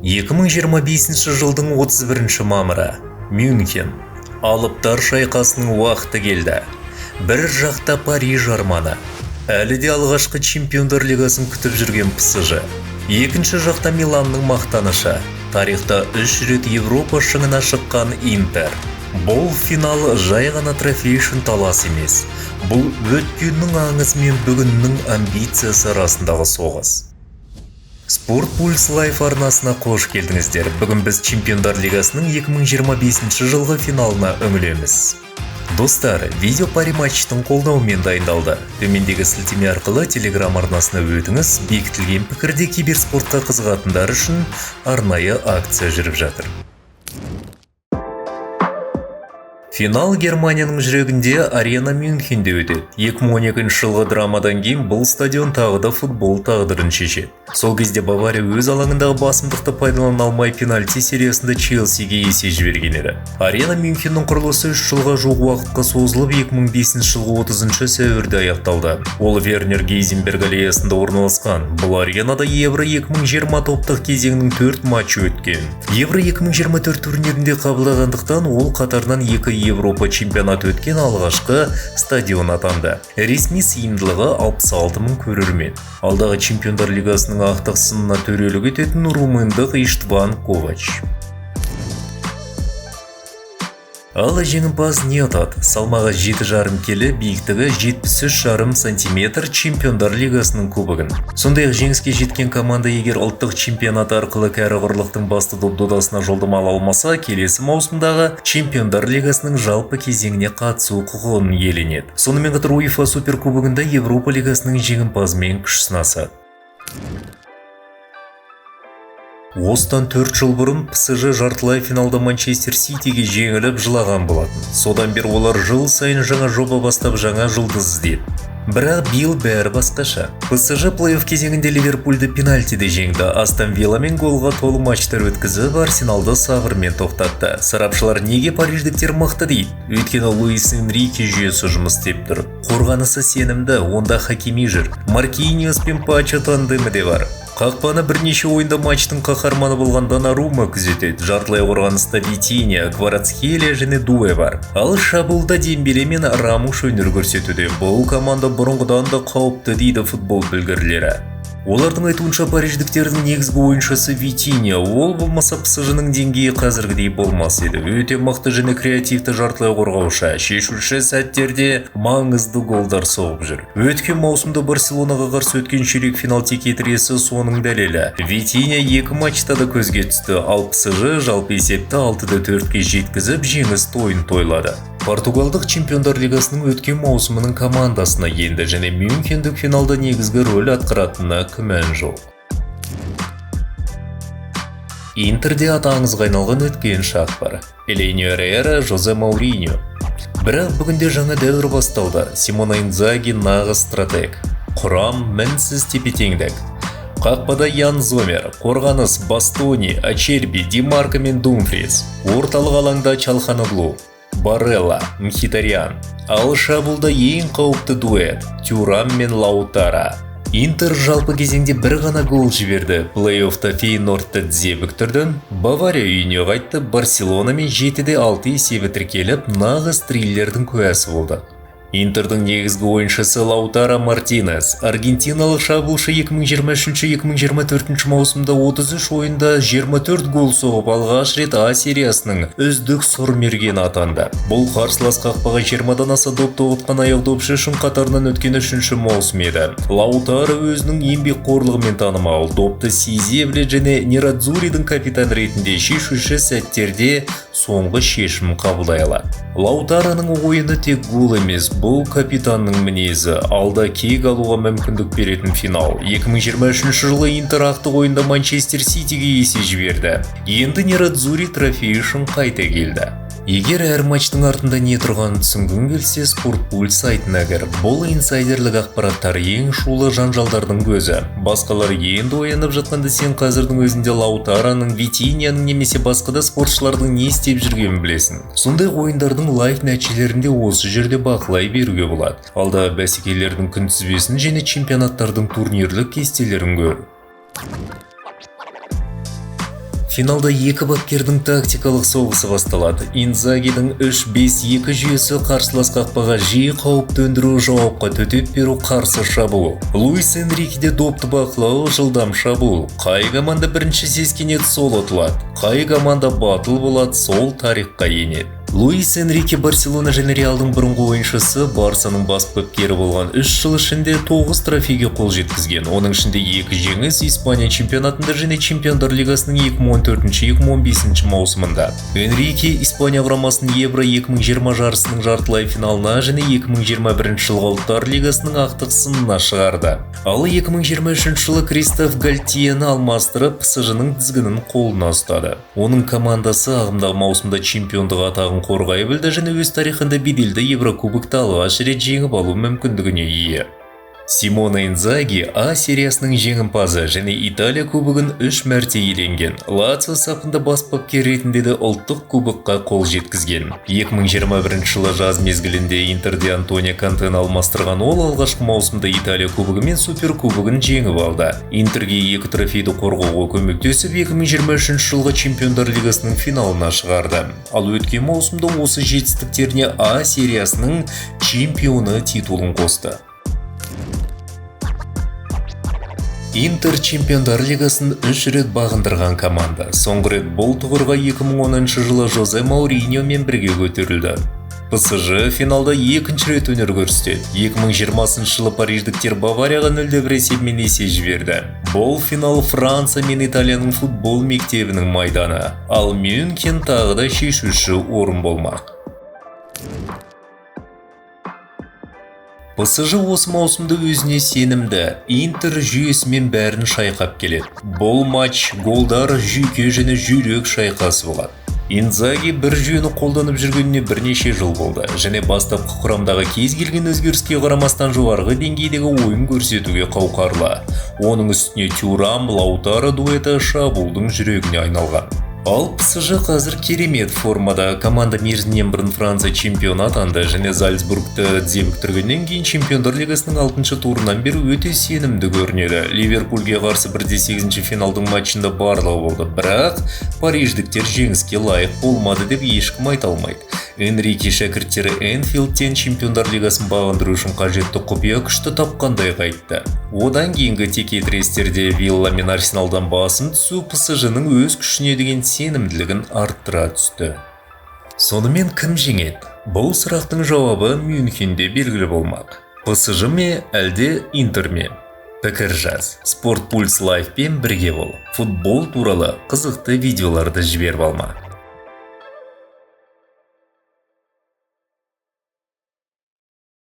2025 жылдың 31 мамыры. Мюнхен. Алыптар шайқасының уақыты келді. Бір жақта Париж арманы. Әлі де алғашқы Чемпиондар лигасын күтіп жүрген ПСЖ. Екінші жақта Миланның мақтанышы. Тарихта 3 рет Европа шыңына шыққан Интер. Бұл финал жай ғана трофей үшін талас емес. Бұл өткеннің аңызы мен бүгіннің амбициясы арасындағы соғыс. Спорт Пульс Лайф арнасына қош келдіңіздер. Бүгін біз Чемпиондар лигасының 2025 жылғы финалына үңілеміз. Достар, видео Пари Матчтың қолдауымен дайындалды. Төмендегі сілтеме арқылы Телеграм арнасына өтіңіз, бекітілген пікірде киберспортқа қызығатындар үшін арнайы акция жүріп жатыр. Финал Германияның жүрегінде, Арена Мюнхенде өтеді. 2012 жылғы драмадан кейін бұл стадион тағы да футбол тағдырын шешеді. Сол кезде Бавария өз алаңындағы басымдықты пайдалана алмай, пенальти сериясында Челсиге есе жіберген еді. Арена Мюнхеннің құрылысы 3 жылға жуық уақытқа созылып, 2005 жылғы 30 сәуірде аяқталды. Ол Вернер Гейзенберг аллеясында орналасқан. Бұл аренада Евро 2020 топтық кезеңінің 4 матчы өткен. Евро 2024 турнирінде қабылдағандықтан, ол қатарынан екі Европа чемпионаты өткен алғашқы стадион атанды. Ресми сыйымдылығы 66 мың көрермен. Алдағы Чемпиондар лигасының ақтық сынына төрелік ететін румындық Иштван Ковач. Ал жеңімпаз не ұтады? Салмағы 7,5 келі, биіктігі 73,5 сантиметр Чемпиондар лигасының кубогын. Сондай-ақ жеңіске жеткен команда, егер ұлттық чемпионат арқылы кәрі құрлықтың басты доп додасына жолдама ала алмаса, келесі маусымдағы Чемпиондар лигасының жалпы кезеңіне қатысу құқығын иеленеді. Сонымен қатар УЕФА Суперкубогында Европа лигасының жеңімпазымен күш сынасады. Осыдан 4 жыл бұрын ПСЖ жартылай финалда Манчестер Ситиге жеңіліп, жылаған болатын. Содан бері олар жыл сайын жаңа жоба бастап, жаңа жұлдыз іздеді. Бірақ биыл бәрі басқаша. ПСЖ плей-офф кезеңінде Ливерпульді пенальтиде жеңді. Астон Вилламен голға толы матчтар өткізіп, Арсеналды сабырмен тоқтатты. Сарапшылар неге париждіктер мықты дейді? Өйткені Луис Энрике жүйесі жұмыс істеп тұр. Қорғанысы сенімді, онда Хакими жүр. Маркиньос пен Пачо тандемі де бар. Қақпаны бірнеше ойында матчтың қаһарманы болған Донарума күзетеді. Жартылай қорғаныста Витинья, Кварацхелия және Дуэ бар. Ал шабуылда Дембеле мен Рамуш өнер көрсетуде. Бұл команда бұрынғыдан да қауіпті, дейді футбол білгірлері. Олардың айтуынша, париждіктердің негізгі ойыншысы Витинья, ол болмаса, ПСЖ-ның деңгейі қазіргідей болмас еді. Өте мықты және креативті жартылай қорғаушы, шешуші сәттерде маңызды голдар соғып жүр. Өткен маусымда Барселонаға қарсы өткен ширек финал текетіресі соның дәлелі. Витинья екі матчта да көзге түсті, ал ПСЖ жалпы есепті 6-4-ке жеткізіп, жеңіс тойын тойлады. Португалдық Чемпиондар лигасының өткен маусымының командасына енді және мюнхендік финалда негізгі рөл атқаратынына күмән жоқ. Интерде аты аңызға айналған өткен шақ бар. Эленио Эррера, Жозе Мауриньо. Бірақ бүгінде жаңа дәуір басталды. Симона Индзаги нағыз стратег. Құрам мінсіз тепе-теңдік. Қақпада Ян Зомер, қорғаныс Бастони, Ачерби, Ди Марко мен Думфрис. Орталық алаңда Чалханоглу, Барелла, Мхитарян. Ал шабуылда ең қауіпті дуэт Тюрам мен Лаутара. Интер жалпы кезеңде бір ғана гол жіберді. Плей-оффта Фейнордты тізе бүктірді. Бавария үйіне қайтты, Барселонамен 7-6 есебі тіркеліп, нағыз триллердің куәсі болды. Интердің негізгі ойыншысы Лаутаро Мартинес. Аргентиналық шабуылшы 2023-2024 маусымда 33 ойында 24 гол соғып, алғаш рет А сериясының үздік сұрмергені атанды. Бұл қарсылас қақпаға 20-дан аса доп тоғытқан аяқ допшы үшін қатарынан өткен үшінші маусым еді. Лаутаро өзінің еңбекқорлығымен танымал, допты сезе біледі және Нерадзуридің капитаны ретінде шешуші сәттерде соңғы шешім қабылдай алады. Лаутароның ойыны тек гол емес, бұл капитанның мінезі. Алда кек алуға мүмкіндік беретін финал. 2023 жылы Интер ақтық ойында Манчестер Ситиге есе жіберді. Енді Нерадзури трофей үшін қайта келді. Егер әр матчтың артында не тұрғанын түсінгің келсе, Спорт Пульс сайтына кір. Бұл инсайдерлік ақпараттар, ең шулы жанжалдардың көзі. Басқалар енді оянып жатқанда, сен қазірдің өзінде Лаутараның, Витиньяның немесе басқа да спортшылардың не істеп жүргенін білесің. Сондай ойындардың лайв нәтижелерін де осы жерде бақылай беруге болады. Алдағы бәсекелердің күнтізбесін және чемпионаттардың турнирлік кестелерін көр. Финалда екі бапкердің тактикалық соғысы басталады. Инзагидің 3-5-2 жүйесі қарсылас қақпаға жиі қауіп төндіру, жауапқа төтеп беру, қарсы шабуыл. Луис Энрикеде допты бақылау, жылдам шабуыл. Қай команда бірінші сескенеді, сол ұтылады. Қай команда батыл болады, сол тарихқа енеді. Луис Энрике Барселона және Реалдың бұрынғы ойыншысы, Барсаның бас бапкері болған 3 жыл ішінде 9 трофейге қол жеткізген. Оның ішінде 2 жеңіс Испания чемпионатында және Чемпиондар лигасының 2014-2015 маусымында. Энрике Испания құрамасын Евро 2020 жарысының жартылай финалына және 2021 жылғы Ұлттар лигасының ақтық сынына шығарды. Ал 2023 жылы Кристоф Гальтиені алмастырып, ПСЖ-ның тізгінін қолына ұстады. Оның командасы ағымдағы маусымда чемпиондық атағын қорғай білді және өз тарихында беделді Еврокубокты алғаш рет жеңіп алу мүмкіндігіне ие. Симоне Инзаги А сериясының жеңімпазы және Италия кубогын 3 мәрте иеленген. Лацио сапында бас бапкер ретінде де ұлттық кубокқа қол жеткізген. 2021 жылы жаз мезгілінде Интерде Антонио Контені алмастырған ол алғашқы маусымда Италия кубогы мен Суперкубогын жеңіп алды. Интерге 2 трофейді қорғауға көмектесіп, 2023 жылғы Чемпиондар лигасының финалына шығарды. Ал өткен маусымда осы жетістіктеріне А сериясының чемпионы титулын қосты. Интер Чемпиондар лигасын 3 рет бағындырған команда. Соңғы рет бұл тұғырға 2010 жылы Жозе Мауриньомен бірге көтерілді. ПСЖ финалда екінші рет өнер көрсетеді. 2020 жылы париждіктер Баварияға 0-1 есебімен есе жіберді. Бұл финал Франция мен Италияның футбол мектебінің майданы, ал Мюнхен тағы да шешуші орын болмақ. ПСЖ осы маусымда өзіне сенімді, Интер жүйесімен бәрін шайқап келеді. Бұл матч голдар, жүйке және жүрек шайқасы болады. Инзаги бір жүйені қолданып жүргеніне бірнеше жыл болды және бастапқы құрамдағы кез келген өзгеріске қарамастан жоғарғы деңгейдегі ойын көрсетуге қауқарлы. Оның үстіне Тюрам, Лаутаро дуэті шабуылдың жүрегіне айналған. Ал ПСЖ қазір керемет формада. Команда мерзімнен бұрын Франция чемпионы атанды және Зальцбургты тізе бүктіргеннен кейін Чемпиондар лигасының 6-шы турынан бері өте сенімді көрінеді. Ливерпульге қарсы 1-8 финалдың матчында барлығы болды, бірақ париждіктер жеңіске лайық болмады деп ешкім айта алмайды. Энрике шәкірттері Энфилдтен Чемпиондар лигасын бағындыру үшін қажетті құпия күшті тапқандай қайтты. Одан кейінгі текетірестерде Вилла мен Арсеналдан басым түсу ПСЖ-ның өз күшіне деген сенімділігін арттыра түсті. Сонымен кім жеңеді? Бұл сұрақтың жауабы Мюнхенде белгілі болмақ. ПСЖ ме, әлде Интер ме? Пікір жаз. Спорт Пульс Лайфпен бірге бол. Футбол туралы қызықты видеоларды жіберіп алма.